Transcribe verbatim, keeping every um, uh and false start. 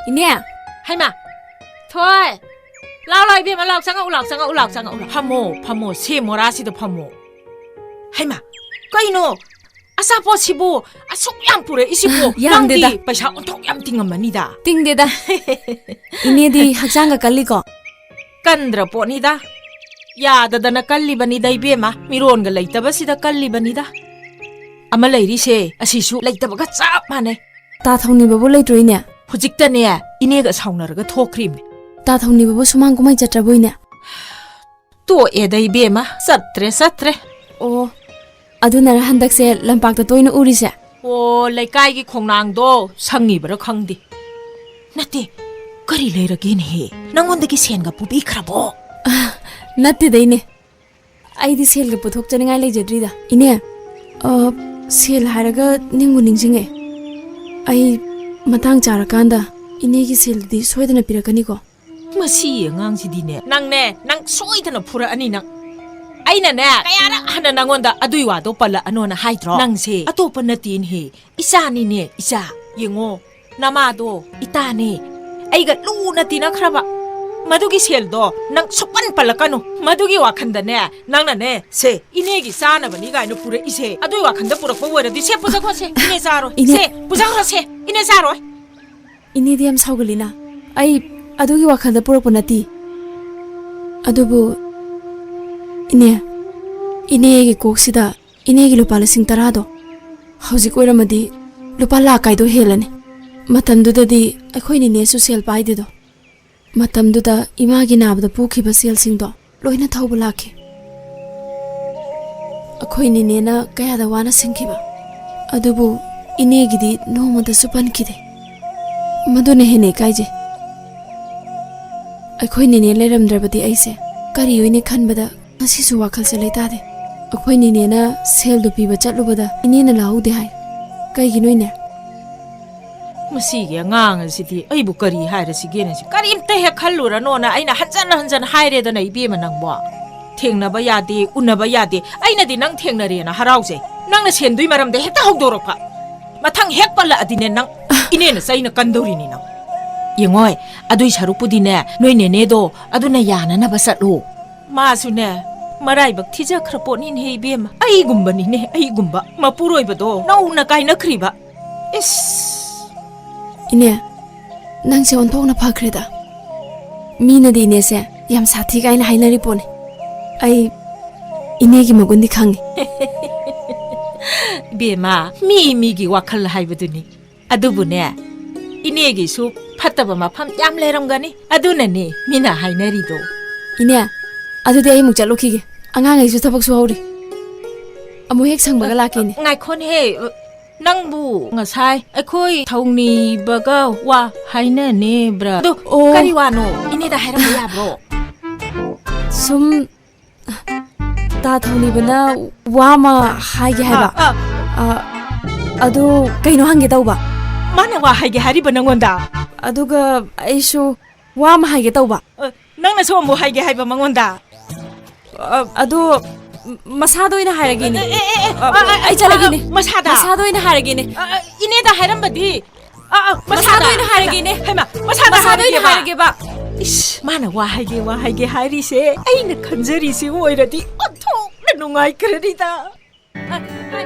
ꯏꯅꯦ꯫ ꯍꯩꯃꯥ! ꯊꯣꯏ! ꯂꯥꯎ, ꯂꯥꯎ, ꯏꯕꯦꯝꯃ, ꯂꯥꯎ, ꯆꯪꯉꯛꯎ, ꯂꯥꯎ, ꯆꯪꯉꯛꯎ, ꯂꯥꯎ, ꯆꯪꯉꯛꯎ, ꯂꯥꯎ꯫ ꯐꯝꯃꯣ, ꯐꯝꯃꯣ, ꯁꯦ ꯃꯣꯔꯥꯁꯤꯗ ꯐꯝꯃꯣ꯫ ꯍꯩꯃꯥ! ꯀꯩꯅꯣ? ꯑꯆꯥꯄꯣꯠꯁꯤꯕꯨ ꯑꯁꯨꯛ ꯌꯥꯝ ꯄꯨꯔꯛꯏꯁꯤꯕꯨ? ꯌꯥꯝꯗꯦꯗ꯫ ꯅꯪꯗꯤ ꯄꯩꯁꯥ ꯑꯣꯟꯊꯣꯛ ꯌꯥꯝ ꯇꯤꯡꯉꯝꯃꯅꯤꯗ꯫ ꯇꯤꯡꯗꯦꯗ꯫ ꯏꯅꯦꯗꯤ ꯍꯛꯆꯥꯡꯒ ꯀꯜꯂꯤꯀꯣ? ꯀꯟꯗ꯭ꯔ ꯄꯣꯠꯅꯤꯗ꯫ ꯌꯥꯗꯗꯅ ꯀꯜꯂꯤꯕꯅꯤꯗ, ꯏꯕꯦꯝꯃ꯫ ꯃꯤꯔꯣꯟꯒ ꯂꯩꯇꯕꯁꯤꯗ ꯀꯜꯂꯤꯕꯅꯤꯗ꯫ ꯑꯃ ꯂꯩꯔꯤꯁꯦ, ꯑꯁꯤꯁꯨ ꯂꯩꯇꯕꯒ ꯆꯞ ꯃꯥꯟꯅꯩ꯫ ꯇꯥ ꯊꯧꯅꯤꯕꯕꯨ ꯂꯩꯇ꯭ꯔꯣ, ꯏꯅꯦ? ꯍꯧꯖꯤꯛꯇꯅꯦ, ꯏꯅꯦꯒ ꯁꯥꯎꯅꯔꯒ ꯊꯣꯛꯈ꯭ꯔꯤꯕꯅꯦ꯫ ꯇꯥ ꯊꯧꯅꯤꯕꯕꯨ ꯁꯨꯃꯥꯡ ꯀꯨꯝꯍꯩ ꯆꯠꯇ꯭ꯔꯕꯣ, ꯏꯅꯦ? ꯇꯣꯛꯑꯦꯗ, ꯏꯕꯦꯝꯃ, ꯆꯠꯇ꯭ꯔꯦ, ꯆꯠꯇ꯭ꯔꯦ꯫ ꯑꯣ, ꯑꯗꯨꯅꯔ ꯍꯟꯗꯛꯁꯦ ꯂꯝꯄꯥꯛꯇ ꯇꯣꯏꯅ ꯎꯔꯤꯁꯦ? ꯑꯣ, ꯂꯩꯀꯥꯏꯒꯤ ꯈꯣꯡꯅꯥꯡꯗꯣ ꯁꯪꯉꯤꯕꯔꯥ ꯈꯪꯗꯦ꯫ ꯅꯠꯇꯦ, ꯀꯔꯤ ꯂꯩꯔꯒꯦꯅꯦꯍꯦ? ꯅꯪꯉꯣꯟꯗꯒꯤ ꯁꯦꯟꯒ ꯄꯨꯕꯤꯈ꯭ꯔꯕꯣ? ꯑ, ꯅꯠꯇꯦꯗ, ꯏꯅꯦ꯫ ꯑꯩꯗꯤ ꯁꯦꯜꯒ ꯄꯨꯊꯣꯛꯆꯅꯤꯡꯉꯥꯏ ꯂꯩꯖꯗ꯭ꯔꯤꯗ꯫ ꯏꯅꯦ, ꯑ, ꯁꯦꯜ ꯍꯥꯏꯔꯒ ꯅꯤꯡꯕꯨ ꯅꯤꯡꯁꯤꯡꯉꯦ꯫ ꯑꯩ ꯃꯇꯥꯡ ꯆꯥꯔꯀꯥꯟꯗ ꯏꯅꯦꯒꯤ ꯁꯦꯜꯗꯨꯗꯤ ꯁꯣꯏꯗꯅ ꯄꯤꯔꯛꯀꯅꯤꯀꯣ? ꯃꯁꯤ ꯑꯉꯥꯡꯁꯤꯗꯤꯅꯦ, ꯅꯪꯅꯦ, ꯅꯪ ꯁꯣꯏꯗꯅ ꯐꯨꯔꯛꯑꯅꯤ ꯅꯪ꯫ ꯑꯩꯅꯅꯦ, ꯀꯌꯥꯔꯛ ꯍꯟꯅ ꯅꯪꯉꯣꯟꯗ ꯑꯗꯨꯏ ꯋꯥꯗꯣ ꯄꯜꯂꯛꯑꯅꯣꯅ ꯍꯥꯏꯗ꯭ꯔꯣ? ꯅꯪꯁꯦ ꯑꯇꯣꯞꯄ ꯅꯠꯇꯦꯅꯦꯍꯦ, ꯏꯆꯥꯅꯤꯅꯦ, ꯏꯆꯥ꯫ ꯌꯦꯡꯉꯣ, ꯅꯃꯥꯗꯣ ꯏꯇꯥꯅꯦ, ꯑꯩꯒ ꯂꯨꯅ ꯇꯤꯟꯅꯈ꯭ꯔꯕ꯫ ꯃꯗꯨꯒꯤ ꯁꯦꯜꯗꯣ ꯅꯪ ꯁꯨꯛꯄꯟ ꯄꯜꯂꯛꯀꯅꯨ꯫ ꯃꯗꯨꯒꯤ ꯋꯥꯈꯟꯗꯅꯦ, ꯅꯪꯅꯅꯦ, ꯁꯦ, ꯏꯅꯦꯒꯤ ꯆꯥꯅꯕꯅꯤ ꯀꯥꯏꯅ ꯄꯨꯔꯛꯏꯁꯦ, ꯑꯗꯨꯒꯤ ꯋꯥꯈꯟꯗ ꯄꯨꯔꯛꯄ ꯑꯣꯏꯔꯗꯤ, ꯁꯦ, ꯄꯨꯖꯈ꯭ꯔꯣꯁꯦ, ꯏꯅꯦ ꯆꯥꯔꯣꯏ꯫ ꯏꯅꯦ꯫ ꯁꯦ, ꯄꯨꯖꯈ꯭ꯔꯣꯁꯦ, ꯏꯅꯦ ꯆꯥꯔꯣꯏ꯫ ꯏꯅꯦꯗꯤ ꯌꯥꯝ ꯁꯥꯎꯒꯜꯂꯤꯅ꯫ ꯑꯩ ꯑꯗꯨꯒꯤ ꯋꯥꯈꯜꯗ ꯄꯨꯔꯛꯄ ꯅꯠꯇꯦ꯫ ꯑꯗꯨꯕꯨ, ꯏꯅꯦ, ꯏꯅꯦꯒꯤ ꯀꯣꯛꯁꯤꯗ ꯏꯅꯦꯒꯤ ꯂꯨꯄꯥ ꯂꯤꯁꯤꯡ ꯇꯔꯥꯗꯣ ꯍꯧꯖꯤꯛ ꯑꯣꯏꯔꯝꯃꯗꯤ ꯂꯨꯄꯥ ꯂꯥꯛ ꯀꯥꯏꯗꯣ ꯍꯦꯜꯂꯅꯤ꯫ ꯃꯇꯝꯗꯨꯗꯗꯤ ꯑꯩꯈꯣꯏ ꯅꯤꯅꯦꯁꯨ ꯁꯦꯜ ꯄꯥꯏꯗꯦꯗꯣ꯫ ꯃꯇꯝꯗꯨꯗ ꯏꯃꯥꯒꯤ ꯅꯥꯕꯗ ꯄꯨꯈꯤꯕ ꯁꯦꯜꯁꯤꯡꯗꯣ ꯂꯣꯏꯅ ꯊꯧꯕ ꯂꯥꯛꯈꯤ꯫ ꯑꯩꯈꯣꯏ ꯅꯤꯅꯦꯅ ꯀꯌꯥꯗ ꯋꯥꯅ ꯁꯤꯡꯈꯤꯕ, ꯑꯗꯨꯕꯨ ꯏꯅꯦꯒꯤꯗꯤ ꯅꯣꯡꯃꯇꯁꯨ ꯄꯟꯈꯤꯗꯦ꯫ ꯃꯗꯨꯅ ꯍꯦꯟꯅ ꯏꯀꯥꯏꯖꯩ꯫ ꯑꯩꯈꯣꯏ ꯅꯤꯅꯦ ꯂꯩꯔꯝꯗ꯭ꯔꯕꯗꯤ ꯑꯩꯁꯦ ꯀꯔꯤ ꯑꯣꯏꯅꯤ ꯈꯟꯕꯗ ꯉꯁꯤꯁꯨ ꯋꯥꯈꯜꯁꯦ ꯂꯩꯇꯥꯗꯦ꯫ ꯑꯩꯈꯣꯏ ꯅꯤꯅꯦꯅ ꯁꯦꯜꯗꯨ ꯄꯤꯕ ꯆꯠꯂꯨꯕꯗ ꯏꯅꯦꯅ ꯂꯧꯍꯧꯗꯦ ꯍꯥꯏ꯫ ꯀꯩꯒꯤꯅꯣ, ꯏꯅꯦ? ꯃꯁꯤꯒꯤ ꯑꯉꯥꯡ ꯑꯁꯤꯗꯤ ꯑꯩꯕꯨ ꯀꯔꯤ ꯍꯥꯏꯔꯁꯤꯒꯦꯅꯦ? ꯁꯤ ꯀꯔꯤꯝꯇ ꯍꯦꯛ ꯈꯜꯂꯨꯔꯅꯣꯅ ꯑꯩꯅ ꯍꯟꯖꯟ ꯍꯟꯖꯟ ꯍꯥꯏꯔꯦꯗꯅ, ꯏꯕꯦꯝꯃ ꯅꯪꯕꯣ꯫ ꯊꯦꯡꯅꯕ ꯌꯥꯗꯦ, ꯎꯅꯕ ꯌꯥꯗꯦ꯫ ꯑꯩꯅꯗꯤ ꯅꯪ ꯊꯦꯡꯅꯔꯦꯅ ꯍꯔꯥꯎꯖꯩ꯫ ꯅꯪꯅ ꯁꯦꯟꯗꯨꯏ ꯃꯔꯝꯗ ꯍꯦꯛꯇ ꯍꯧꯗꯣꯔꯛꯄ꯫ ꯃꯊꯪ ꯍꯦꯛ ꯄꯜꯂꯛꯑꯗꯤꯅꯦ ꯅꯪ, ꯏꯅꯦꯅ ꯆꯩꯅ ꯀꯟꯗꯧꯔꯤꯅꯤ ꯅꯪ꯫ ꯌꯦꯡꯉꯣꯏ, ꯑꯗꯨꯏ ꯁꯔꯨꯛꯄꯨꯗꯤꯅꯦ, ꯅꯣꯏ ꯅꯦꯅꯦꯗꯣ ꯑꯗꯨꯅ ꯌꯥꯅꯅꯕ ꯆꯠꯂꯨ꯫ ꯃꯥꯁꯨꯅꯦ, ꯃꯔꯥꯏꯕꯛ ꯊꯤꯖꯈ꯭ꯔ ꯄꯣꯠꯅꯤꯅꯦꯍꯦ ꯏꯕꯦꯝꯃ꯫ ꯑꯩꯒꯨꯝꯕꯅꯤꯅꯦ, ꯑꯩꯒꯨꯝꯕ꯫ ꯃꯄꯨꯔꯣꯏꯕꯗꯣ ꯅꯧꯅ ꯀꯥꯏꯅꯈ꯭ꯔꯤꯕ꯫ ꯏꯁ! ꯏꯅꯦ, ꯅꯪꯁꯦ ꯑꯣꯟꯊꯣꯛꯅ ꯐꯈ꯭ꯔꯦꯗ꯫ ꯃꯤꯅꯗꯤ ꯏꯅꯦꯁꯦ ꯌꯥꯝ ꯁꯥꯊꯤ ꯀꯥꯏꯅ ꯍꯥꯏꯅꯔꯤ ꯄꯣꯠꯅꯤ꯫ ꯑꯩ ꯏꯅꯦꯒꯤ ꯃꯒꯨꯟꯗꯤ ꯈꯪꯉꯤ꯫ ꯏꯕꯦꯝꯃ, ꯃꯤ ꯃꯤꯒꯤ ꯋꯥꯈꯜ ꯍꯥꯏꯕꯗꯨꯅꯤ꯫ ꯑꯗꯨꯕꯨꯅꯦ, ꯏꯅꯦꯒꯤꯁꯨ ꯐꯠꯇꯕ ꯃꯐꯝ ꯌꯥꯝ ꯂꯩꯔꯝꯒꯅꯤ꯫ ꯑꯗꯨꯅꯅꯦ ꯃꯤꯅ ꯍꯥꯏꯅꯔꯤꯗꯣ꯫ ꯏꯅꯦ, ꯑꯗꯨꯗꯤ ꯑꯩ ꯑꯃꯨꯛ ꯆꯠꯂꯨꯈꯤꯒꯦ꯫ ꯑꯉꯥꯡꯈꯩꯁꯨ ꯊꯕꯛ ꯁꯨꯍꯧꯔꯤ꯫ ꯑꯃꯨꯛ ꯍꯦꯛ ꯁꯪꯕꯒ ꯂꯥꯛꯀꯦꯅꯦ꯫ ꯉꯥꯏꯈꯣꯅꯦꯍꯦ, ꯅꯪꯕꯨ ꯉꯁꯥꯏ ꯑꯩꯈꯣꯏ ꯊꯧꯅꯤꯕꯒ ꯋꯥ ꯍꯥꯏꯅꯅꯦꯕ꯭ꯔꯥ? ꯑꯗꯣ ꯑꯣ꯫ ꯀꯔꯤ ꯋꯥꯅꯣ? ꯏꯅꯦꯗ ꯍꯥꯏꯔꯝꯕ ꯌꯥꯕ꯭ꯔꯣ? ꯁꯨꯝ ꯇꯥ ꯊꯧꯅꯤꯕꯅ ꯋꯥ ꯑꯃ ꯍꯥꯏꯒꯦ ꯍꯥꯏꯕ꯫ ꯑꯥ, ꯑꯥ꯫ ꯑꯥ, ꯑꯗꯨ ꯀꯩꯅꯣ ꯍꯪꯒꯦ ꯇꯧꯕ꯫ ꯃꯥꯅ ꯋꯥ ꯍꯥꯏꯒꯦ ꯍꯥꯏꯔꯤꯕ ꯅꯪꯉꯣꯟꯗ? ꯑꯗꯨꯒ ꯑꯩꯁꯨ ꯋꯥ ꯑꯃ ꯍꯥꯏꯒꯦ ꯇꯧꯕ꯫ ꯑ, ꯅꯪꯅꯁꯨ ꯑꯃꯨꯛ ꯍꯥꯏꯒꯦ ꯍꯥꯏꯕ ꯃꯉꯣꯟꯗ? ꯑ, ꯑꯗꯨ ꯃꯁꯥꯗ ꯑꯣꯏꯅ ꯍꯥꯏꯔꯒꯦꯅꯦ꯫ ꯑꯦ, ꯑꯦ, ꯑꯦ, ꯑꯦ, ꯑ, ꯑ, ꯑ, ꯑꯩ ꯆꯠꯂꯒꯦꯅꯦ꯫ ꯑ, ꯃꯁꯥꯗ? ꯃꯁꯥꯗ ꯑꯣꯏꯅ ꯍꯥꯏꯔꯒꯦꯅꯦ꯫ ꯑ, ꯑ, ꯏꯅꯦꯗ ꯍꯥꯏꯔꯝꯕꯗꯤ? ꯑ, ꯑ, ꯃꯁꯥꯗ ꯃꯁꯥꯗ? ꯑꯣꯏꯅ ꯍꯥꯏꯔꯒꯦꯅꯦ꯫ ꯍꯩꯃꯥ, ꯃꯁꯥꯗ ꯃꯁꯥꯗ ꯑꯣꯏꯅ ꯍꯥꯏꯔꯒꯦꯕ? ꯍꯥꯏꯔꯒꯦꯕ꯫ ꯏꯁ, ꯃꯥꯅ ꯋꯥ ꯍꯥꯏꯒꯦ, ꯋꯥ ꯍꯥꯏꯒꯦ ꯍꯥꯏꯔꯤꯁꯦ ꯑꯩꯅ ꯈꯟꯖꯔꯤꯁꯤ ꯑꯣꯏꯔꯗꯤ ꯑꯣꯟꯊꯣꯛꯅ ꯅꯨꯡꯉꯥꯏꯈ꯭ꯔꯅꯤꯗ꯫ ꯑ, ꯑ,